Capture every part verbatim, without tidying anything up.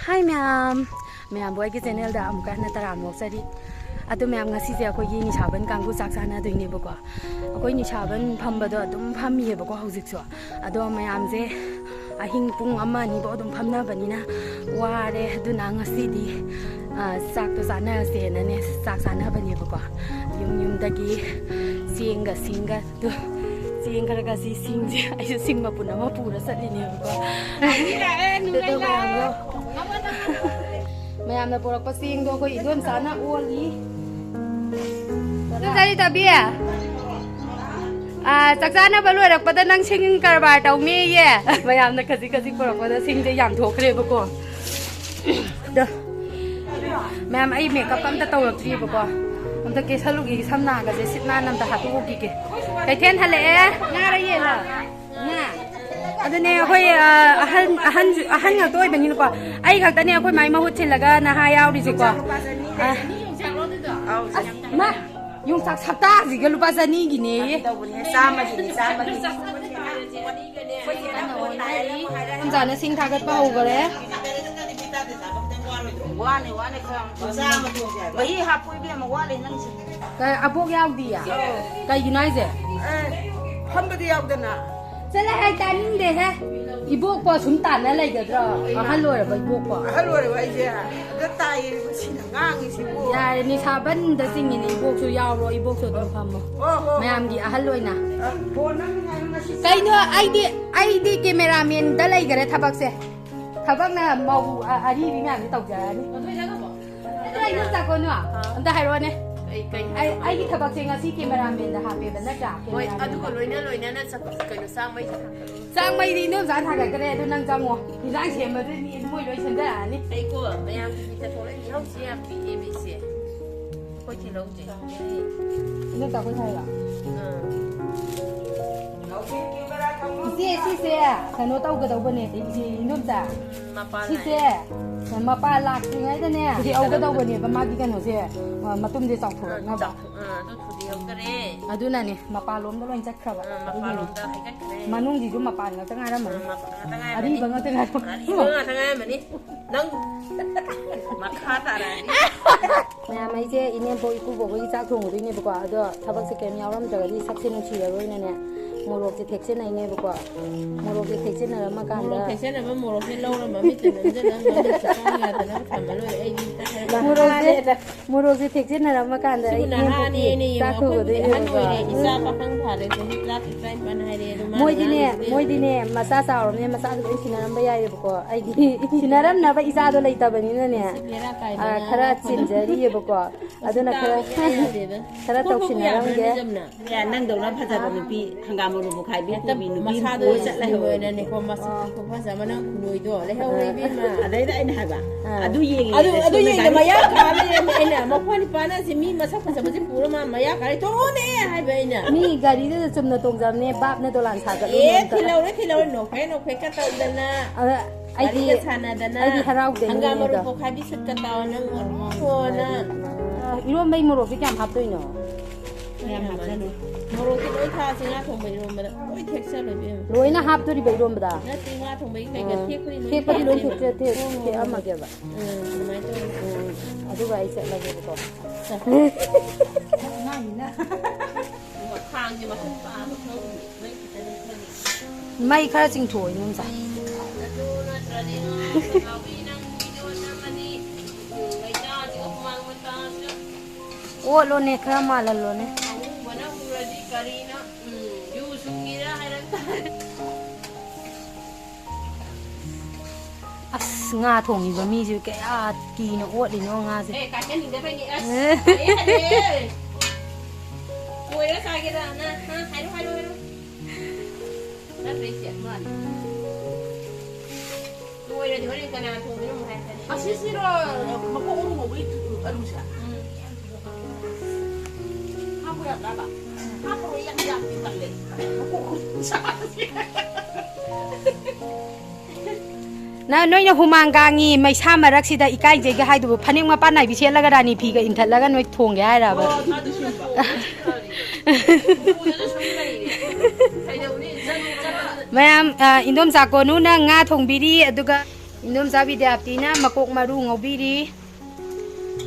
ꯍꯥꯏ ꯃꯌꯥꯝ, ꯃꯌꯥꯝꯕꯨ ꯑꯩꯒꯤ ꯆꯦꯅꯦꯜꯗ ꯑꯃꯨꯛꯀ ꯍꯟꯅ ꯇꯔꯥꯝꯅ ꯑꯣꯛꯆꯔꯤ꯫ ꯑꯗꯣ ꯃꯌꯥꯝ, ꯉꯁꯤꯁꯦ ꯑꯩꯈꯣꯏꯒꯤ ꯅꯤꯁꯥꯕꯟ ꯀꯥꯡꯕꯨ ꯆꯥꯛ ꯆꯥꯅꯗꯣꯏꯅꯦꯕꯀꯣ꯫ ꯑꯩꯈꯣꯏ ꯅꯤꯁꯥꯕꯟ ꯐꯝꯕꯗꯣ ꯑꯗꯨꯝ ꯐꯝꯃꯤꯑꯕꯀꯣ ꯍꯧꯖꯤꯛꯁꯨ꯫ ꯑꯗꯣ ꯃꯌꯥꯝꯁꯦ ꯑꯍꯤꯡ ꯄꯨꯡ ꯑꯃ ꯑꯅꯤꯐꯧ ꯑꯗꯨꯝ ꯐꯝꯅꯕꯅꯤꯅ ꯋꯥꯔꯦ꯫ ꯑꯗꯨꯅ ꯉꯁꯤꯗꯤ, ꯑ, ꯆꯥꯛꯇꯣ ꯆꯥꯅꯔꯁꯦꯅꯅꯦ ꯆꯥꯛ ꯆꯥꯅꯕꯅꯦꯕꯀꯣ꯫ ꯌꯨꯝ ꯌꯨꯝꯗꯒꯤ ꯆꯦꯡꯒ ꯁꯤꯡꯒ ꯑꯗꯨ ꯆꯦꯡ ꯈꯔ ꯈꯔꯁꯤ ꯁꯤꯡꯁꯦ, ꯑꯩꯁꯨ ꯁꯤꯡ ꯃꯄꯨꯟ ꯑꯃ ꯄꯨꯔ ꯆꯠꯂꯤꯅꯦꯕꯀꯣ꯫ ꯑꯗꯨꯗꯣ ꯃꯌꯥꯝꯗꯣ, ꯃꯌꯥꯝꯅ ꯄꯨꯔꯛꯄ ꯆꯦꯡꯗꯣ ꯑꯩꯈꯣꯏ ꯏꯗꯣꯝꯆꯥꯅ ꯑꯣꯜꯂꯤ꯫ ꯆꯠꯂꯤ ꯇꯕꯤ꯫ ꯑꯥ, ꯆꯥꯛ ꯆꯥꯅꯕ ꯂꯣꯏꯔꯛꯄꯗ ꯅꯪ ꯁꯤꯡ ꯀꯔꯕꯥꯔ ꯇꯧꯅꯦꯌꯦ꯫ ꯃꯌꯥꯝꯅ ꯈꯖꯤꯛ ꯈꯖꯤꯛ ꯄꯨꯔꯛꯄꯗ ꯁꯤꯡꯁꯦ ꯌꯥꯝ ꯊꯣꯛꯈ꯭ꯔꯦꯕꯀꯣ꯫ ꯑꯗꯣ, ꯃꯌꯥꯝ, ꯑꯩ ꯃꯦꯀꯞ ꯑꯝꯇ ꯇꯧꯔꯛꯇ꯭ꯔꯤꯕꯀꯣ꯫ ꯑꯝꯇ ꯀꯦꯁꯜꯂꯨꯈꯤꯒꯦ, ꯁꯝ ꯅꯥꯒꯁꯦ ꯁꯤꯠ ꯅꯥꯟꯅ ꯑꯝꯇ ꯍꯥꯠꯇꯣꯛꯎꯈꯤꯒꯦ꯫ ꯀꯩꯊꯦꯜ ꯍꯜꯂꯛꯑꯦ꯫ ꯉꯥꯔ ꯌꯦꯜꯂꯣ? ꯉꯥ꯫ ꯑꯗꯨꯅꯦ ꯑꯩꯈꯣꯏ, ꯑ, ꯑꯍꯟ, ꯑꯍꯟ, ꯑꯍꯟ ꯉꯥꯛꯇ ꯑꯣꯏꯕꯅꯤꯅꯀꯣ꯫ ꯑꯩ ꯈꯛꯇꯅꯦ ꯑꯩꯈꯣꯏ ꯃꯥꯏ ꯃꯍꯨꯠ ꯁꯤꯜꯂꯒ ꯅꯍꯥ ꯌꯥꯎꯔꯤꯁꯦꯀꯣ꯫ ꯑ, ꯑꯁ, ꯃꯥ, ꯌꯣꯡꯆꯥꯛ ꯁꯛꯇꯥꯁꯤꯒ ꯂꯨꯄꯥ ꯆꯅꯤꯒꯤꯅꯦꯌꯦ꯫ ꯇꯧꯕꯅꯦ, ꯆꯥꯝꯃꯒꯤꯅꯦ, ꯆꯥꯝꯃꯒꯤ꯫ ꯏꯗꯣꯝꯆꯥꯅ ꯁꯤꯡ ꯊꯥꯒꯠꯄ ꯍꯧꯈꯔꯦ꯫ ꯋꯥꯅꯤ, ꯋꯥꯅꯤ ꯈꯔ꯫ ꯃꯍꯤ ꯍꯥꯞꯄꯨ ꯏꯕꯦꯝꯃ, ꯋꯥꯠꯂꯤ ꯅꯪꯁꯦ꯫ ꯀ-, ꯑꯕꯣꯛ ꯌꯥꯎꯗꯤꯌꯦ? ꯀꯩꯒꯤꯅꯣ ꯍꯥꯏꯁꯦ? ꯑꯦ, ꯐꯝꯕꯗꯤ ꯌꯥꯎꯗꯅ꯫ ꯆꯠꯂꯣ ꯍꯦ, ꯇꯥꯅꯤꯡꯗꯦꯍꯦ꯫ ꯏꯕꯣꯛꯄꯣ ꯁꯨꯝ ꯇꯥꯟꯅ ꯂꯩꯒꯗ꯭ꯔꯣ? ꯑꯍꯜ ꯑꯣꯏꯔꯕ ꯏꯕꯣꯛꯄꯣ꯫ ꯑꯍꯜ ꯑꯣꯏꯔꯕ ꯑꯩꯁꯦ ꯑꯗ ꯇꯥꯏꯌꯦ, ꯃꯁꯤꯅ ꯉꯥꯡꯉꯤꯁꯤꯕꯨ꯫ ꯌꯥꯔꯦ, ꯅꯤꯁꯥꯕꯟꯗ ꯆꯤꯡꯉꯤꯅꯦ ꯏꯕꯣꯛꯁꯨ ꯌꯥꯎꯔꯣ, ꯏꯕꯣꯛꯁꯨ ꯑꯗꯨꯝ ꯐꯝꯃꯣ꯫ ꯍꯣ, ꯍꯣ, ꯍꯣ꯫ ꯃꯌꯥꯝꯒꯤ ꯑꯍꯜ ꯑꯣꯏꯅ꯫ ꯑ, ꯍꯣ, ꯅꯪ ꯉꯁꯤ ꯀꯩꯅꯣ, ꯑꯩꯗꯤ, ꯑꯩꯗꯤ ꯀꯦꯃꯦꯔꯥꯃꯦꯟꯗ ꯂꯩꯈꯔꯦ ꯊꯕꯛꯁꯦ꯫ ꯊꯕꯛꯅ ꯃꯧ ꯑ-, ꯑꯔꯤꯕꯤ ꯃꯌꯥꯝꯁꯦ ꯇꯧꯖꯔꯅꯤ꯫ ꯑꯗꯣ ꯑꯩ ꯅꯪ ꯆꯥꯛꯀꯣꯅꯣ? ꯑꯝꯇ ꯍꯥꯏꯔꯛꯑꯣꯅꯦ꯫ ꯀꯩ, ꯀꯩ ꯑꯩ, ꯍꯥꯏꯅꯣ? ꯑꯩꯒꯤ ꯊꯕꯛꯁꯦ ꯉꯁꯤ ꯀꯦꯃꯦꯔꯥꯃꯦꯟꯗ ꯍꯥꯞꯄꯦꯕ, ꯅꯠꯇ꯭ꯔꯥ? ꯍꯣꯏ, ꯀꯦꯃꯦꯔꯥꯃꯦꯟꯗ꯫ ꯑꯗꯨꯒ ꯂꯣꯏꯅ ꯂꯣꯏꯅꯅ ꯆꯥꯛ-, ꯀꯩꯅꯣ, ꯆꯥꯛ ꯃꯩꯁꯦ ꯊꯥꯡꯒꯠꯂꯣ꯫ ꯆꯥꯛ ꯃꯩꯗꯤ ꯏꯟꯗꯣꯝꯆꯥꯅ ꯊꯥꯡꯒꯠꯈ꯭ꯔꯦ, ꯑꯗꯨ ꯅꯪ ꯆꯪꯉꯣ꯫ ꯏꯟꯖꯥꯡ ꯁꯦꯝꯕꯗꯨꯗꯤ ꯃꯣꯏ ꯂꯣꯏ ꯁꯦꯝꯖꯔꯛꯑꯅꯤ꯫ ꯑꯩꯀꯣ, ꯃꯌꯥꯝꯒꯤ ꯃꯤꯠꯇ ꯊꯣꯛꯂꯛꯏ ꯏꯍꯧꯁꯤ ꯌꯥꯝ ꯄꯤꯛꯑꯦꯕ ꯏꯆꯦ꯫ ꯑꯩꯈꯣꯏ ꯇꯤꯜꯍꯧꯁꯦ꯫ ꯏꯟꯗꯣꯝꯆꯥ ꯑꯩꯈꯣꯏ ꯊꯥꯏꯔꯣ? ꯑꯥ꯫ ꯏꯆꯦ, ꯁꯤꯁꯦ ꯀꯩꯅꯣ ꯇꯧꯒꯗꯧꯕꯅꯦ, ꯏꯆꯦ ꯏꯟꯗꯣꯝꯆꯥ꯫ ꯎꯝ, ꯃꯄꯥꯟ ꯁꯤꯁꯦ ꯂꯥꯛꯑꯦ꯫ ꯃꯄꯥꯟ ꯂꯥꯛꯇ꯭ꯔꯤꯉꯩꯗꯅꯦ ꯍꯧꯒꯗꯧꯕꯅꯦꯕ, ꯃꯥꯒꯤ ꯀꯩꯅꯣꯁꯦ, ꯑ, ꯃꯇꯨꯝꯁꯦ ꯆꯥꯎꯊꯣꯔꯛꯅꯕ꯫ ꯑꯥ, ꯑꯗꯨ ꯊꯨꯗꯦꯛꯍꯧꯗꯔꯦ꯫ ꯑꯗꯨꯅꯅꯦ ꯃꯄꯥꯟꯂꯣꯝꯗ ꯂꯣꯏ ꯆꯠꯈ꯭ꯔꯕ꯫ ꯑꯥ, ꯑꯗꯨꯒꯤꯅꯦ꯫ ꯃꯄꯥꯟꯂꯣꯝꯗ ꯍꯥꯏꯒꯠꯈ꯭ꯔꯦ꯫ ꯃꯅꯨꯡꯁꯤꯁꯨ ꯃꯄꯥꯟ ꯉꯥꯛꯇ ꯉꯥꯏꯔꯝꯃꯅꯤ꯫ ꯑꯥ, ꯃꯄꯥꯟ ꯉꯥꯛꯇ ꯉꯥꯏꯔꯝꯃꯅꯤ꯫ ꯑꯔꯤꯕ ꯉꯥꯛꯇ ꯉꯥꯏꯔꯝꯃꯅꯤ꯫ ꯑꯔꯤꯕ ꯉꯥꯛꯇ ꯉꯥꯏꯔꯝꯃꯅꯤ꯫ ꯅꯪ ꯃꯈꯥ ꯇꯥꯔꯛꯑꯅꯤ꯫ ꯃꯌꯥꯝ, ꯑꯩꯁꯦ ꯏꯅꯦꯝꯄꯣꯛ ꯏꯀꯨꯕꯣꯛ ꯍꯣꯏꯒꯤ ꯆꯥꯛ ꯊꯣꯡꯉꯨꯗꯣꯏꯅꯦꯕꯀꯣ꯫ ꯑꯗꯣ ꯊꯕꯛꯁꯦ ꯀꯩꯝ ꯌꯥꯎꯔꯝꯗ꯭ꯔꯒꯗꯤ ꯁꯛꯁꯦ ꯅꯨꯡꯁꯤꯔꯔꯣꯏꯅꯅꯦ, ꯃꯣꯔꯣꯛꯁꯦ ꯊꯦꯛꯆꯟꯅꯩꯅꯦꯕꯀꯣ꯫ ꯃꯣꯔꯣꯛꯁꯦ ꯊꯦꯛꯆꯟꯅꯔꯝꯃꯀꯥꯟꯗ ꯃꯣꯔꯣꯛ ꯊꯦꯛꯆꯟꯅꯕ ꯃꯣꯔꯣꯛꯁꯦ ꯂꯧꯔ ꯃꯃꯤꯠꯇ ꯅꯝꯖꯜꯂ ꯃꯃꯤꯠꯁꯦ ꯄꯥꯡ ꯌꯥꯗꯅꯕ ꯊꯝꯃ ꯂꯣꯏꯔꯦ꯫ ꯑꯩꯗꯤ ꯃꯣꯔꯣꯛꯁꯦ, ꯃꯣꯔꯣꯛꯁꯦ ꯊꯦꯛꯆꯟꯅꯔꯝꯃꯀꯥꯟꯗ ꯑꯩ ꯁꯤꯕꯨ ꯅꯍꯥꯅꯦ, ꯏꯅꯦꯝꯄꯣꯛꯀꯤ ꯑꯩꯅ ꯌꯦꯡꯉꯣ, ꯆꯥꯛ ꯑꯩꯈꯣꯏꯕꯨꯗꯤ ꯑꯍꯟ ꯊꯣꯡꯉꯨꯗꯣꯏꯅꯦꯕꯀꯣ꯫ ꯑꯣꯏꯔꯦ, ꯏꯆꯥ ꯄꯥꯈꯪ ꯐꯥꯔꯦ, ꯆꯍꯤ ꯇꯔꯥꯇꯔꯦꯠ, ꯇꯔꯥꯅꯤꯄꯥꯟ ꯍꯥꯏꯔꯦ, ꯑꯗꯨ ꯃꯥꯅ ꯃꯣꯏꯗꯤꯅꯦ, ꯉꯥꯡꯉꯤꯁꯤꯗꯤ꯫ ꯃꯣꯏꯗꯤꯅꯦ ꯃꯆꯥ ꯆꯥꯎꯔꯕꯅꯤꯅ ꯃꯆꯥꯁꯨ ꯂꯣꯏ ꯁꯤꯟꯅꯔꯝꯕ ꯌꯥꯏꯌꯦꯕꯀꯣ꯫ ꯑꯩꯗꯤ ꯁꯤꯟꯅꯔꯝꯅꯕ ꯏꯆꯥꯗꯣ ꯂꯩꯇꯕꯅꯤꯅꯅꯦ, ꯁꯤ ꯕꯦꯔꯥ ꯀꯥꯏꯗꯅ ꯑꯥ, ꯈꯔ ꯑꯩꯈꯣꯏꯗ ꯆꯤꯟꯖꯔꯤꯌꯦꯕꯀꯣ꯫ ꯎꯁꯤꯠ ꯑꯗꯨꯅ ꯇꯥꯕ ꯈꯔ, ꯏꯌꯥ ꯌꯥꯗꯦꯗ꯫ ꯈꯔ ꯇꯧꯁꯤꯟꯅꯔꯝꯒꯦ꯫ ꯌꯥꯝꯅ ꯅꯪꯗꯧꯅ ꯐꯖꯕ ꯅꯨꯄꯤ ꯍꯪꯒꯥꯝ ꯃꯔꯨ ꯄꯣꯛꯈꯥꯏꯕꯤ ꯍꯦꯛꯇ ꯄꯨꯕꯤ ꯅꯨꯄꯤ ꯃꯁꯥꯗꯣ ꯄꯨꯔ ꯆꯠ ꯂꯩꯍꯧꯔꯦ꯫ ꯂꯣꯏꯔꯅꯤꯀꯣ, ꯃꯁꯛ ꯈꯨꯐꯖ ꯑꯃ ꯅꯪ ꯈꯨꯂꯣꯏꯗꯣ ꯂꯩꯍꯧꯔꯦ ꯏꯕꯦꯝꯃ꯫ ꯑꯗꯩꯗ ꯑꯩꯅ ꯍꯥꯏꯕ, ꯑꯥ꯫ ꯑꯗꯨ ꯌꯦꯡꯉꯤꯉꯩꯗ ꯑꯗꯨ, ꯑꯗꯨ ꯁꯣꯝꯗ ꯌꯦꯡꯉꯤꯉꯩꯗ ꯒꯥꯔꯤ ꯃꯌꯥ ꯀꯥ ꯂꯩꯔꯝꯃꯦ ꯑꯩꯅ, ꯃꯈꯣꯏ ꯅꯤꯄꯥꯅ ꯑꯁꯤ ꯃꯤ ꯃꯁꯛ ꯐꯖꯕꯁꯦ ꯄꯨꯔ ꯃꯥ ꯃꯌꯥ ꯀꯥꯔꯦ, ꯇꯣꯡꯉꯣꯅꯦ ꯍꯥꯏꯕ ꯑꯩꯅ꯫ ꯃꯤ ꯒꯥꯔꯤꯗꯨꯗ ꯆꯨꯝꯅ ꯇꯣꯡꯖꯕꯅꯦ, ꯕꯥꯞꯅ ꯗꯣꯂꯥꯟ ꯁꯥꯒꯠꯂꯨꯅꯦ ꯑꯦ, ꯑꯝꯇ꯫ ꯊꯤꯜꯍꯧꯔꯦ, ꯊꯤꯜꯍꯧꯔꯦ, ꯅꯣꯛꯐꯦꯠ ꯅꯣꯛꯐꯦꯠꯀ ꯇꯧꯗꯅ꯫ ꯑꯗ ꯑꯩꯗꯤ, ꯋꯥꯔꯤꯒ ꯁꯥꯟꯅꯗꯅ꯫ ꯑꯩꯗꯤ ꯍꯔꯥꯎꯗꯦ ꯍꯪꯒꯥꯝ ꯃꯔꯨ ꯃꯤꯉꯣꯟꯗ꯫ ꯄꯣꯛꯈꯥꯏꯕꯤ ꯁꯨꯠꯀ ꯇꯧꯔ ꯅꯪ ꯉꯧꯔꯣꯅ꯫ ꯑ, ꯏꯔꯣꯝꯕꯩ ꯃꯣꯔꯣꯛꯁꯦ ꯀꯌꯥꯝ ꯍꯥꯞꯇꯣꯏꯅꯣ? ꯌꯥꯝ ꯍꯥꯞꯆꯜꯂꯨ꯫ ꯃꯣꯔꯣꯛꯁꯦ ꯂꯣꯏ ꯊꯥꯛꯑꯁꯤ, ꯉꯥ ꯊꯣꯡꯕ ꯏꯔꯣꯝꯕꯗ ꯂꯣꯏ ꯊꯦꯛꯆꯜꯂꯨ ꯏꯕꯦꯝꯃ꯫ ꯂꯣꯏꯅ ꯍꯥꯞꯇꯣꯔꯤꯕ ꯏꯔꯣꯝꯕꯗ? ꯅꯠꯇꯦ, ꯉꯥ ꯊꯣꯡꯕꯒꯤ ꯀꯩꯀꯥ ꯑ, ꯊꯦꯛꯄꯗꯤ ꯂꯣꯏ ꯊꯦꯛꯄꯗꯤ ꯂꯣꯏ ꯊꯦꯛꯑꯦ꯫ ꯊꯦꯛꯆ-, ꯊꯦꯛ-, ꯍꯣꯏ, ꯍꯣꯏ, ꯍꯣꯏ꯫ ꯊꯦꯛꯑꯝꯃꯒꯦꯕ꯫ ꯎꯝ, ꯑꯗꯨꯃꯥꯏꯅ ꯇꯧꯔꯒ꯫ ꯎꯝ, ꯑꯗꯨꯒ ꯑꯩ ꯆꯠꯂꯒꯦꯕꯀꯣ꯫ ꯆꯠ-꯫ ꯈꯥꯡꯁꯦ ꯃꯊꯨꯝ ꯄꯥꯕ ꯈꯪꯗꯦ꯫ ꯃꯩ ꯈꯤꯇꯪ ꯈꯪꯉꯦ꯫ ꯃꯩ ꯈꯔ ꯆꯤꯡꯊꯣꯛꯑꯣ, ꯏꯅꯝꯆꯥ꯫ ꯑꯗꯨ ꯅꯠꯇ꯭ꯔꯗꯤ ꯉꯥ ꯊꯣꯡꯕꯒꯤ ꯅꯪ ꯚꯤꯗꯤꯑꯣ ꯅꯝꯃꯗꯤ, ꯎꯝ, ꯂꯩꯇꯥꯁꯤꯒ ꯍꯨꯃꯥꯡ ꯃꯇꯥꯁꯤꯒ꯫ ꯑꯣꯠꯂꯣꯅꯦ, ꯈꯔ ꯃꯥꯜꯍꯜꯂꯣꯅꯦ꯫ ꯑꯃꯨꯕꯅ ꯎꯔꯗꯤ ꯀꯔꯤꯅꯣ? ꯎꯝ, ꯌꯨ ꯁꯨꯡꯉꯤꯔꯥ ꯍꯥꯏꯔꯛ ꯇꯥꯔꯦ꯫ ꯑꯁ, ꯉꯥ ꯊꯣꯡꯉꯤꯕ ꯃꯤꯁꯨ ꯀꯌꯥ ꯀꯤꯅ ꯑꯣꯠꯂꯤꯅꯣ ꯉꯥꯁꯦ꯫ ꯑꯦ, ꯀꯥꯏꯍꯟꯅꯤꯡꯗꯕꯩꯅꯦ꯫ ꯑꯁ, ꯑꯦ꯫ ꯍꯩꯌꯦ, ꯍꯩꯌꯦ꯫ ꯇꯣꯏꯔ ꯆꯥꯒꯦꯔꯥ? ꯅꯪ, ꯍꯥ? ꯍꯥꯏꯔꯣ, ꯍꯥꯏꯔꯣ, ꯍꯥꯏꯔꯣ꯫ ꯅꯠꯇ꯭ꯔ ꯏꯆꯦ? ꯃꯥꯅꯤ꯫ ꯇꯣꯏꯔꯗꯤ ꯍꯣꯔꯦꯟ ꯀꯅꯥ ꯊꯣꯡꯗꯣꯏꯅꯣ ꯑꯃꯨꯛ ꯍꯥꯏꯔꯛꯀꯅꯤ꯫ ꯑꯁꯤꯁꯤꯔꯣ, ꯃꯀꯣꯛ ꯃꯔꯨ ꯉꯧꯕꯒꯤ ꯑꯂꯨꯁꯦ? ꯎꯝ꯫ ꯍꯥꯞꯄ ꯌꯥꯗ꯭ꯔꯕ? ꯅ-, ꯅꯣꯏꯅ ꯍꯨꯃꯥꯡ ꯀꯥꯡꯉꯤ ꯃꯩꯁꯥ ꯃꯔꯛꯁꯤꯗ ꯏꯀꯥꯏꯖꯩꯒ ꯍꯥꯏꯗꯨꯕꯨ, ꯐꯅꯦꯛ ꯃꯄꯥꯟ ꯅꯥꯏꯕꯤ ꯁꯦꯠꯂꯒ ꯔꯥꯅꯤ ꯐꯤꯒ ꯏꯟꯊꯠꯂꯒ ꯅꯣꯏ ꯊꯣꯡꯒꯦ ꯍꯥꯏꯔꯕ? ꯃꯌꯥꯝ, ꯑ, ꯏꯟꯗꯣꯝꯆꯥ ꯀꯣꯅꯨꯅ ꯉꯥ ꯊꯣꯡꯕꯤꯔꯤ, ꯑꯗꯨꯒ ꯏꯟꯗꯣꯝꯆꯥ ꯕꯤꯗ꯭ꯌꯥꯞꯇꯤꯅ ꯃꯀꯣꯛ ꯃꯔꯨ ꯉꯧꯕꯤꯔꯤ,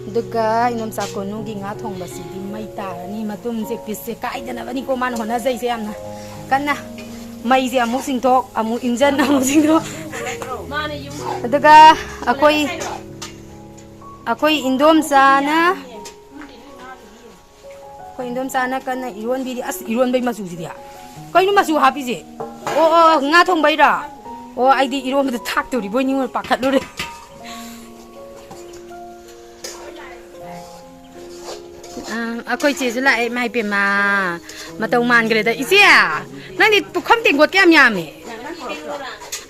ꯑꯗꯨꯒ ꯏꯟꯗꯣꯝꯆꯥ ꯀꯣꯅꯨꯒꯤ ꯉꯥ ꯊꯣꯡꯕꯁꯤꯗꯤ ꯃꯩ ꯇꯥꯔꯅꯤ꯫ ꯃꯇꯨꯝꯁꯦ, ꯄꯤꯁꯁꯦ ꯀꯥꯏꯗꯅꯕꯅꯤꯀꯣ ꯃꯥꯅ ꯍꯣꯠꯅꯖꯩꯁꯦ ꯌꯥꯝꯅ ꯀꯟꯅ꯫ ꯃꯩꯁꯦ ꯑꯃꯨꯛ ꯆꯤꯡꯊꯣꯛ, ꯑꯃꯨꯛ ꯏꯟꯖꯟ, ꯑꯃꯨꯛ ꯆꯤꯡꯊꯣꯛ꯫ ꯑꯗꯨꯒ ꯑꯩꯈꯣꯏ, ꯑꯩꯈꯣꯏ ꯏꯟꯗꯣꯝꯆꯥꯅ ꯑꯩꯈꯣꯏ ꯏꯟꯗꯣꯝꯆꯥꯅ ꯀꯟꯅ ꯏꯔꯣꯟꯕꯤꯔꯤ꯫ ꯑꯁ, ꯏꯔꯣꯟꯕꯩ ꯃꯆꯨꯁꯤꯗꯤ꯫ ꯀꯩꯅꯣ ꯃꯆꯨ ꯍꯥꯞꯄꯤꯁꯦ? ꯑꯣ, ꯑꯣ, ꯉꯥ ꯊꯣꯡꯕꯩꯔꯣ? ꯑꯣ, ꯑꯩꯗꯤ ꯏꯔꯣꯟꯕꯗ ꯊꯥꯛꯇꯣꯔꯤꯕꯣꯏ ꯅꯤꯉꯣꯜ ꯄꯥꯈꯠꯂꯨꯔꯦ꯫ ꯑ, ꯑꯩꯈꯣꯏ ꯆꯦꯁꯨ ꯂꯥꯛꯑꯦ, ꯏꯃꯥ ꯏꯄꯦꯝꯃ꯫ ꯃꯇꯧ ꯃꯥꯟꯈ꯭ꯔꯦꯗ꯫ ꯏꯆꯦ, ꯅꯪꯗꯤ ꯄꯨꯈꯝ ꯇꯦꯡꯀꯣꯠ ꯀꯌꯥꯝ ꯌꯥꯝꯃꯤ?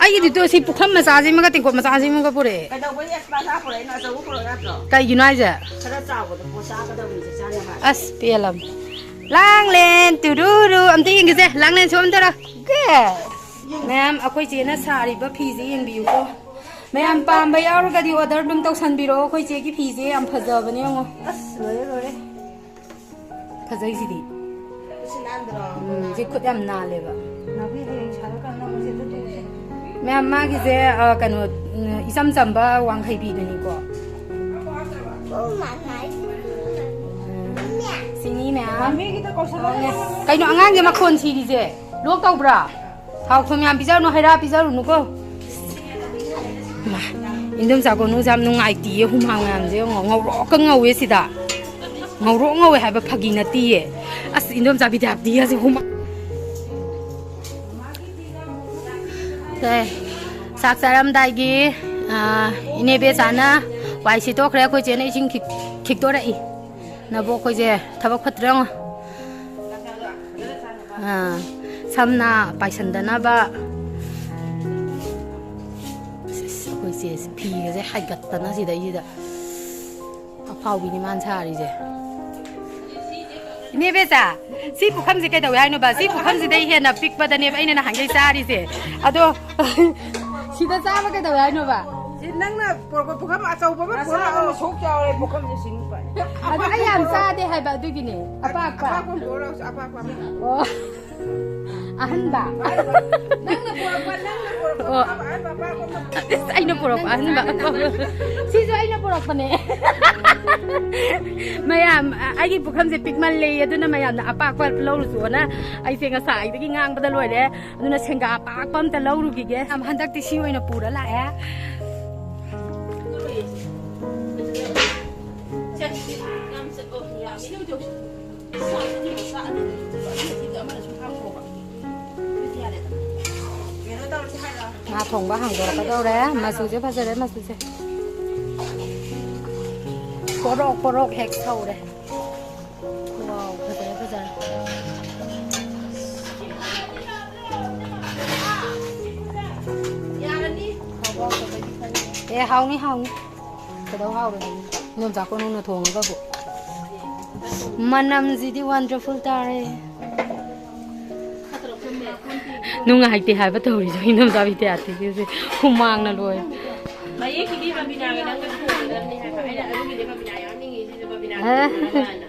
ꯑꯩꯒꯤꯗꯤ ꯇꯣ ꯁꯤ ꯄꯨꯈꯝ ꯃꯆꯥꯁꯤꯃꯒ ꯇꯦꯡꯀꯣꯠ ꯃꯆꯥꯁꯤꯃꯒ ꯄꯨꯔꯛꯑꯦ꯫ ꯀꯩꯗꯧꯕꯩ extra ꯍꯥꯞꯄꯨꯔꯣ? ꯑꯩꯅ ꯑꯆꯧꯕ ꯄꯨꯔꯛ ꯌꯥꯗ꯭ꯔꯣ? ꯀꯩꯒꯤꯅꯣ ꯍꯥꯏꯁꯦ? ꯈꯔ ꯆꯥꯎꯕꯗꯣ ꯄꯣꯠ ꯆꯥꯒꯗꯕꯅꯤ, ꯆꯦ ꯆꯥꯅꯕ꯫ ꯑꯁ, ꯄꯦꯜꯂꯝ꯫ ꯂꯥꯡꯂꯦꯟ ꯇꯨꯔꯨꯔꯨ꯫ ꯑꯝꯇ ꯌꯦꯡꯒꯦꯁꯦ꯫ ꯂꯥꯡꯂꯦꯟ ꯁꯣꯝꯗꯔ꯫ ꯒꯦ꯫ ꯃꯌꯥꯝ, ꯑꯩꯈꯣꯏ ꯆꯦꯅ ꯁꯥꯔꯤꯕ ꯐꯤꯁꯦ ꯌꯦꯡꯕꯤꯌꯨꯀꯣ꯫ ꯃꯌꯥꯝ ꯄꯥꯝꯕ ꯌꯥꯎꯔꯒꯗꯤ order ꯑꯗꯨꯝ ꯇꯧꯁꯟꯕꯤꯔꯛꯑꯣ꯫ ꯑꯩꯈꯣꯏ ꯆꯦꯒꯤ ꯐꯤꯁꯦ ꯌꯥꯝ ꯐꯖꯕꯅꯦ, ꯌꯦꯡꯉꯣ꯫ ꯑꯁ, ꯂꯣꯏꯔꯦ, ꯂꯣꯏꯔꯦ꯫ ꯐꯖꯩꯁꯤꯗꯤ꯫ ꯈꯨꯠꯁꯤ ꯅꯥꯟꯗ꯭ꯔꯣ? ꯎꯝ, ꯁꯤ ꯈꯨꯠ ꯌꯥꯝ ꯅꯥꯜꯂꯦꯕ꯫ ꯅꯥꯎꯕꯤ, ꯍꯌꯦꯡ ꯁꯥꯔꯀꯥꯟꯗ ꯑꯃꯨꯛ ꯁꯦꯠꯇꯣꯛꯇꯣꯏꯁꯦ꯫ ꯃꯌꯥꯝ, ꯃꯥꯒꯤꯁꯦ, ꯑ, ꯀꯩꯅꯣ, ꯎꯝ, ꯏꯆꯝ ꯆꯝꯕ ꯋꯥꯡꯈꯩ ꯐꯤꯗꯨꯅꯤꯀꯣ꯫ ꯎꯝ, ꯁꯤꯅꯤ ꯃꯌꯥꯝ꯫ ꯅꯥꯎꯕꯤꯒꯤꯗꯣ ꯀꯧꯁꯜꯂꯣ꯫ ꯀꯩꯅꯣ ꯑꯉꯥꯡꯁꯦ ꯃꯈꯣꯟ ꯁꯤꯔꯤꯁꯦ? Lock ꯇꯧꯕ꯭ꯔꯥ? ꯊꯥꯎ ꯊꯨꯝ ꯌꯥꯝ ꯄꯤꯖꯔꯨꯅꯨ, ꯍꯩ ꯔꯥ ꯄꯤꯖꯔꯨꯅꯨꯀꯣ꯫ ꯃꯥ, ꯏꯟꯗꯣꯝꯆꯥ ꯀꯣꯅꯨꯁꯦ ꯌꯥꯝ ꯅꯨꯡꯉꯥꯏꯇꯤꯌꯦ, ꯍꯨꯃꯥꯡ ꯃꯌꯥꯝꯁꯦ ꯌꯦꯡꯉꯣ, ꯉꯧꯔꯣꯛꯀ ꯉꯧꯋꯦ ꯁꯤꯗ꯫ ꯉꯧꯔꯣꯛ ꯉꯧꯋꯦ ꯍꯥꯏꯕ ꯐꯥꯒꯤ ꯅꯠꯇꯤꯌꯦ꯫ ꯑꯁ, ꯏꯟꯗꯣꯝꯆꯥ ꯕꯤꯗ꯭ꯌꯥꯄꯇꯤꯒꯁꯦ ꯍꯨꯃꯥꯡ꯫ ꯁꯦ, ꯆꯥꯛ ꯆꯥꯔꯝꯗꯥꯏꯒꯤ, ꯑ, ꯏꯅꯦ ꯕꯦꯆꯥꯅ ꯋꯥꯏ ꯁꯤꯠꯇꯣꯛꯈ꯭ꯔꯦ, ꯑꯩꯈꯣꯏ ꯆꯦꯅ ꯏꯁꯤꯡ ꯈꯤꯛ-, ꯈꯤꯛꯇꯣꯔꯛꯏ꯫ ꯅꯕꯣꯛ ꯑꯩꯈꯣꯏꯁꯦ ꯊꯕꯛ ꯐꯠꯇ꯭ꯔꯦ ꯌꯦꯡꯉꯣ꯫ ꯑꯥ, ꯁꯝꯅ ꯄꯥꯏꯁꯟꯗꯅꯕ꯫ ꯑꯁ, ꯑꯩꯈꯣꯏ ꯆꯦꯁꯦ ꯐꯤꯒꯁꯦ ꯍꯥꯏꯒꯠꯇꯅ ꯁꯤꯗꯩꯁꯤꯗ꯫ ꯑꯐꯥꯎꯕꯤꯅꯤ ꯃꯥꯅ ꯁꯥꯔꯤꯁꯦ꯫ ꯏꯅꯦ ꯕꯦꯆꯥ, ꯁꯤ ꯄꯨꯈꯝꯁꯦ ꯀꯩꯗꯧꯋꯦ ꯍꯥꯏꯅꯣꯕ? ꯁꯤ ꯄꯨꯈꯝꯁꯤꯗꯩ ꯍꯦꯟꯅ ꯄꯤꯛꯄꯗꯅꯦꯕ ꯑꯩꯅ ꯅꯍꯥꯟꯒꯩ ꯆꯥꯔꯤꯁꯦ꯫ ꯑꯗꯣ ꯁꯤꯗ ꯆꯥꯕ ꯀꯩꯗꯧꯋꯦ ꯍꯥꯏꯅꯣꯕ? ꯁꯤ ꯅꯪꯅ ꯄꯨꯔꯛꯄ ꯄꯨꯈꯝ ꯑꯆꯧꯕ ꯑꯃ ꯄꯨꯔꯛꯑꯣ꯫ ꯁꯣꯛ ꯆꯥꯎꯔꯦ ꯄꯨꯈꯝꯁꯦ ꯁꯤꯡꯕ꯫ ꯑꯗꯣ ꯑꯩ ꯌꯥꯝ ꯆꯥꯗꯦ ꯍꯥꯏꯕ ꯑꯗꯨꯒꯤꯅꯦ꯫ ꯑꯄꯥꯛꯄ꯫ ꯑꯄꯥꯛꯄ ꯑꯃ ꯄꯨꯔꯛꯑꯣ, ꯑꯄꯥꯛꯄ ꯑꯃ꯫ ꯑꯣ꯫ ꯑꯍꯟꯕ꯫ ꯅꯪꯅ ꯄꯨꯔꯛꯄ, ꯅꯪꯅ ꯄꯨꯔꯛꯄ ꯑꯣ꯫ ꯑꯍꯟꯕ, ꯑꯄꯥꯛꯄ ꯑꯃ꯫ ꯑꯁ, ꯑꯩꯅ ꯄꯨꯔꯛꯄ ꯑꯍꯟꯕ꯫ ꯁꯤꯁꯨ ꯑꯩꯅ ꯄꯨꯔꯛꯄꯅꯦ꯫ ꯃꯌꯥꯝ, ꯑꯩꯒꯤ ꯄꯨꯈꯝꯁꯦ ꯄꯤꯛꯃꯜꯂꯦꯌꯦ, ꯑꯗꯨꯅ ꯃꯌꯥꯝꯅ ꯑꯄꯥꯛꯄ ꯂꯧꯔꯨꯆꯣꯅ ꯑꯩꯁꯦ ꯉꯁꯥꯏꯗꯒꯤ ꯉꯥꯡꯕꯗ ꯂꯣꯏꯔꯦ꯫ ꯑꯗꯨꯅ ꯁꯦꯡꯒꯥ ꯑꯄꯥꯛꯄ ꯑꯝꯇ ꯂꯧꯔꯨꯈꯤꯒꯦ꯫ ꯌꯥꯝ ꯍꯟꯗꯛꯇꯤ ꯁꯤ ꯑꯣꯏꯅ ꯄꯨꯔ ꯂꯥꯛꯑꯦ꯫ ꯉꯥ ꯊꯣꯡꯕ ꯍꯥꯡꯗꯣꯔꯛꯀꯗꯧꯔꯦ꯫ ꯃꯆꯨꯁꯦ ꯐꯖꯔꯦ, ꯃꯆꯨꯁꯦ꯫ ꯄꯣꯔꯣꯛ ꯄꯣꯔꯣꯛ ꯍꯦꯛ ꯁꯧꯔꯦ꯫ ꯋꯥꯎ, ꯐꯖꯔꯦ, ꯐꯖꯔꯦ꯫ ꯑꯦ, ꯍꯥꯎꯅꯤ, ꯍꯥꯎꯅꯤ꯫ ꯀꯩꯗꯧ ꯍꯥꯎꯔꯣꯏꯗꯣꯏꯅꯣ? ꯏꯗꯣꯝꯆꯥ ꯀꯣꯅꯨꯡꯅ ꯊꯣꯡꯉꯒꯕꯨ꯫ ꯃꯅꯝꯁꯤꯗꯤ wonderful ꯇꯥꯔꯦ꯫ ꯅꯨꯡꯉꯥꯏꯇꯦ ꯍꯥꯏꯕ ꯇꯧꯔꯤꯁꯦ, ꯏꯗꯣꯝꯆꯥ ꯕꯤꯗ꯭ꯌꯥꯄꯇꯤꯒꯤꯁꯦ꯫ ꯍꯨꯃꯥꯡꯅ ꯂꯣꯏꯔꯦ꯫ ꯃꯌꯦꯛꯀꯤꯗꯤ ꯕꯕꯤꯅꯥꯒ ꯅꯪꯒ ꯊꯣꯡꯒꯗꯕꯅꯤ ꯍꯥꯏꯕ꯫ ꯑꯩꯅ ꯑꯗꯨꯒꯤꯗꯤ ꯕꯕꯤꯅꯥ ꯌꯥꯎꯅꯤꯡꯉꯤ, ꯁꯤꯁꯨ ꯕꯕꯤꯅꯥꯒꯤ ꯑꯦ꯫ ꯊꯣꯡꯒꯗꯕꯅ꯫